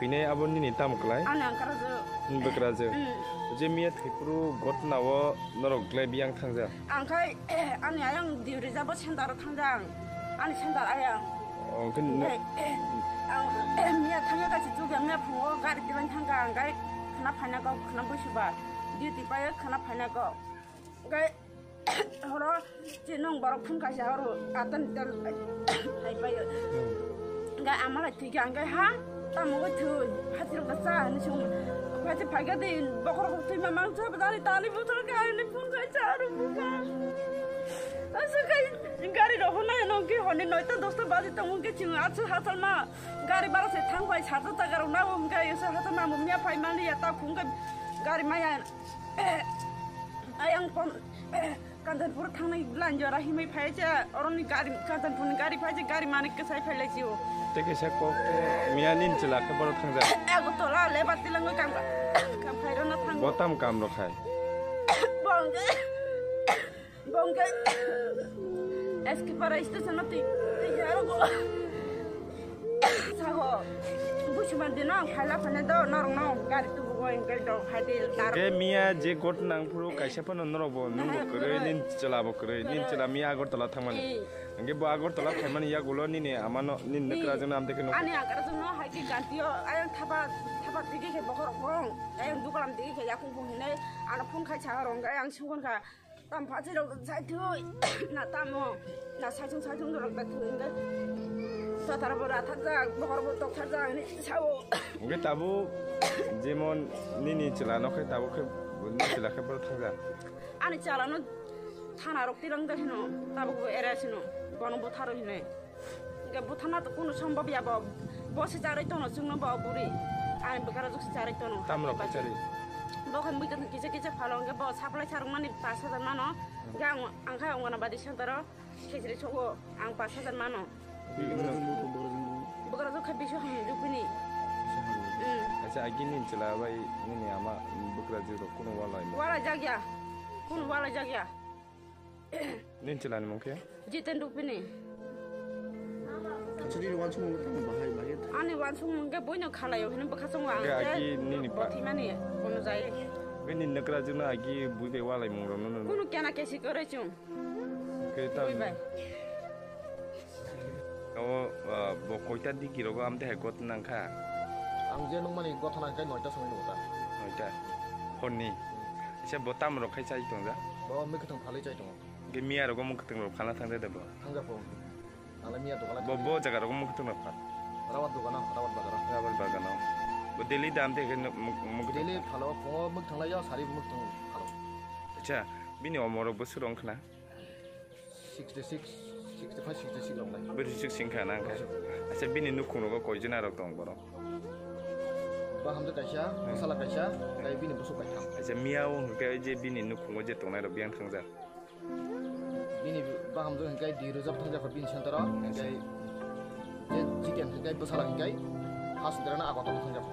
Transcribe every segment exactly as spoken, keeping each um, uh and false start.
Ne abo nini tamo klai? Ani ang karajak. Nini bwkrajak. Mm. Je miya thaiphuru gotna o norok glai biyang thangjak? Ang khai, ani ayang diu rijabo center o thangjak ang. Ani center ayang. Oh, khe ne- Ang miya thangya kaisa chukya miya phungo gari diban thangka ang gai khna phaina kok khna busuba. Duty payo khna phaina kok. Gai Horo, chinung borok phun kaisa horo, atan tel, hai payo. Ga amala tiga angkai ha, tamo go thui, hati rok sa, ni sung. Hati phaga de, bokhor ko thui mamang sa, dari tali botol ka, ni phun kaisa horo buka. Asa kai, gari ro hona no ke honi noita dosta baji tamo ke ching, atsu hatal ma. Gari bara se thang pai, sata ta garo na, um kai, sa hatal ma, mumya pai mani ya ta phun kai, gari maya. Ayang pon, Kanchanpur thangnai bwla jora himwi phai je, oroni gari, Kanchanpurni gari phai je, gari manik kwsai phai lai sio. Tei kaisa kok, miya nini chwla khe boro thangjak. Agartala le bati langwi kam, kam khai rona thang. Bo tam kam rok khai? Bongke, bongke, S K Para station no twi, twi jaro go. Sago, busiman dino ang phaila phane do, norok no gari tubugo, hingke dong hai de, dar. Hingke miya je got nang phuru kaisa phano norok bo nung bo kwrwi, nin chwla bo kwrwi, nin chwla miya Agartala thangmani. Eh. Hingke bo Agartala phaimani yagulo nini amano, nini nukra jwngno amtwi khe nuk. Ani agar jwngno hai khe gantio, ayang thapa, thapa digi khe bokhorok bong, ayang dukalam digi khe yakung bung hinai, ano phone khai sa rong, ayang sungkon kha. Tam phachi rok sai thui, na tamo, na saichung saichung rok da thui, hingke satar bo rathak jak, bokhor bo tokthar jak, hini sao. Hingke tabuk jemon nini chwla no khe tabuk khe nini chwla khe boro thangjak. Ani chwla no thana rok tilang jak hino, tabuk bo era sino, bono butharo hinoi. Hingke buthana to kunu sombab ya bo. Bo se charwi tono chwngno bo buri. Ani bwkra jok se charwi tono. Tamrok khe charwi? Bo khe muitu kisa kisa phalo hingke bo supply sarwk mani pash hajar mano. Hingke ang, ang khe Anganabadi center o khichiri sogo ang pash hajar mano. Bwkra jok khe bisu hamjak bini. Acha, agi nini chwla bai nini ama bwkra jok rok kunu walai? Walai jak ya. Kunu walai jak ya. Nini chwlani mung khe? Jiten Rupini. Acha, nini wansukmung tamo bahai bahai? Ani wansukmung khe boino khalaio hino bwkha chongo ang. Hingke agi nini pa- bothimani kono jai. Hingke nini nukra jwkno agi bui bai walai mung rokno nung. Kunu kena kesi kwrwi chwng. Hingke tam- Bui bai. O, ah, bo koita digi rogo amte hai gotna nangkha? Ang je nungmani gotna hingke noita somoi nungkha. Noita? Horni? Isa bo tam rok khai chai tongja? Bo mwkhwtwng phalwi chai tongo. Hingke miya rogo mwkhwtwng rok phalna thangja de bo? Thangja po. Ang le miya dogan. Bo, bo jaga rogo mwkhwtwng rok phal? Rawat dogan, rawat bagaro. Rawat bagano. Bo daily dam te khe mwk-, mwkhwtwng phal? Daily phalo, phungo mwkhwtwng lai ya, sari mwkhwtwng phalo. Acha, bini omor rok bwswk rok wngkha na? Sixty six, sixty five, sixty six rok lai. Bwrwi suk singkha na khe. Acha, bini nukhung rogo koijon arok tong borok? Bahamjwk kaisa, bwsala kaisa, tei bini bwswk kaitham. Acha, miya o hwnkhe je bini nukhungo je tongnai rok biyang thangjak? Bini bahamjwk hwnkhe di rwjak thangjak bini center o, hwnkhe je Jiten hwnkhe bwsala hwnkhe ha sindrena Agartala thangjak.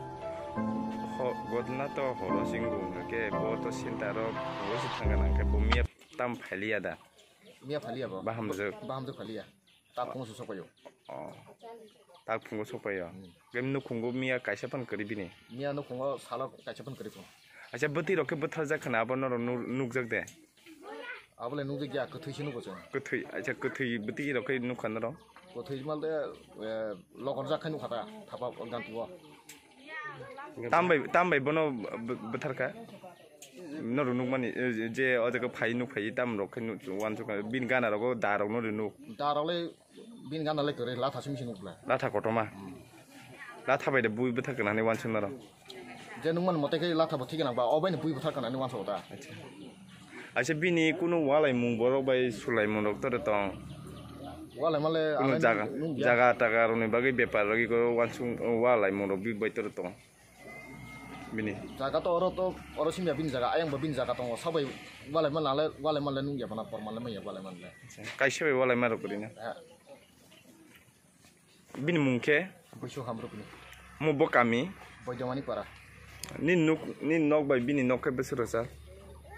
Ho, godna to horo singbu hwnkhe bo to center o, bo se thangna hwnkhe bo miya tam phailiya da? Miya phailiya bo. Bahamjwk. Bahamjwk phailiya. Ta phungo se sokpaio. Oh. Ta phungo sokpaio. Hmm. Khe nukhungo miya kaisa phan kwrwi bini? Miya nukhungo salo kaisa phan kwrwi phungo. Acha, bwtwi rok khe bwtharjak khna abo norok nu-, nukjak de? Abo le nukjak ya, kwthwi se nugo chwng. Kwthwi, acha, kwthwi bwtwi rok khe nukha norok? Kwthwi mal de, eh, lokorjak khai nukha ta, thapa ganti o. Tambai, tambai bono b-, b-, bwtharkha? Norok nukmani, eh, je o jaga phai nuk phai tam rok khe nuk, wansukha, bini gana rogo da rok no rinuk. Da rok le bini gana le kwrwi, latha simi se nuk bla. Latha kotorma? Hmm. Latha bai de bui bwthar kana hinwi wansuk norok? Je nukmani mote khe latha bo thik gwnang ba, o bai ni bui bwthar kana hinwi wansuk da. Acha. Acha, bini kunu walaimung borok bai sulaimung rok tore tong? Walaima le kunu jaga, jaga taga rokni bagwi bepar rogwi ko wansuk walaimung rok bui bai tore tong? Bini jaga to oro to, oro simya bini jaga, ayang bo bini jaga tongo, sabai walaima nale, walaima le nungya bana, porma le manya walaima le. Acha, kaisa bai walaima rok kwrwi na? Eh. Bini mung khe? Buisu Hamrukni. Mo bo kami? Boidamani para. Ni nuk, ni nok bai bini nok khe bwswk rwchap?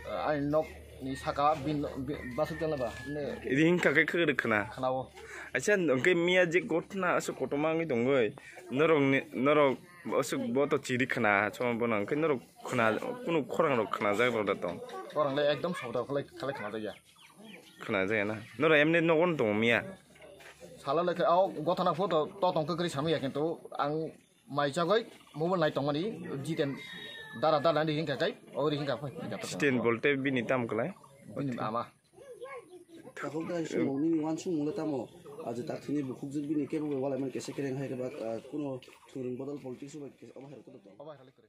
Ah, ani nok ni saka bin, bin, basuk jala ba, ne. Ring ka khe khwrwk khna? Khna o. Acha, hwnkhe miya je gotna aswk kotorma wngwi tongwi, norok ni, norok Aswk bo to chiri khna, chwng bono hwnkhe norok khna, kunu khorang rok khna jak rw da tong. Khorang le ekdom sabda khalai, khalai khna jak ya. Khna jak ya na? Norok emni nogo no tongo miya? Sala le khe, o gothana pho to, to tong kwkri samya, kintu ang mai chagoi mobile nai tongmani, jiten dara dara ni ringkha kai, o ringkha phai. Sten bolte bini tam kwlai? Bini ama. Takhuk da sumung nini wansukmung le tamo? Aje tak thini bukhuk jwk bini kebo bai walai man kese kereng hai khe ba, ah, kuno thwngring bodol politics bai khe obo hai rok to tong. Obo hai rok le kwrwi.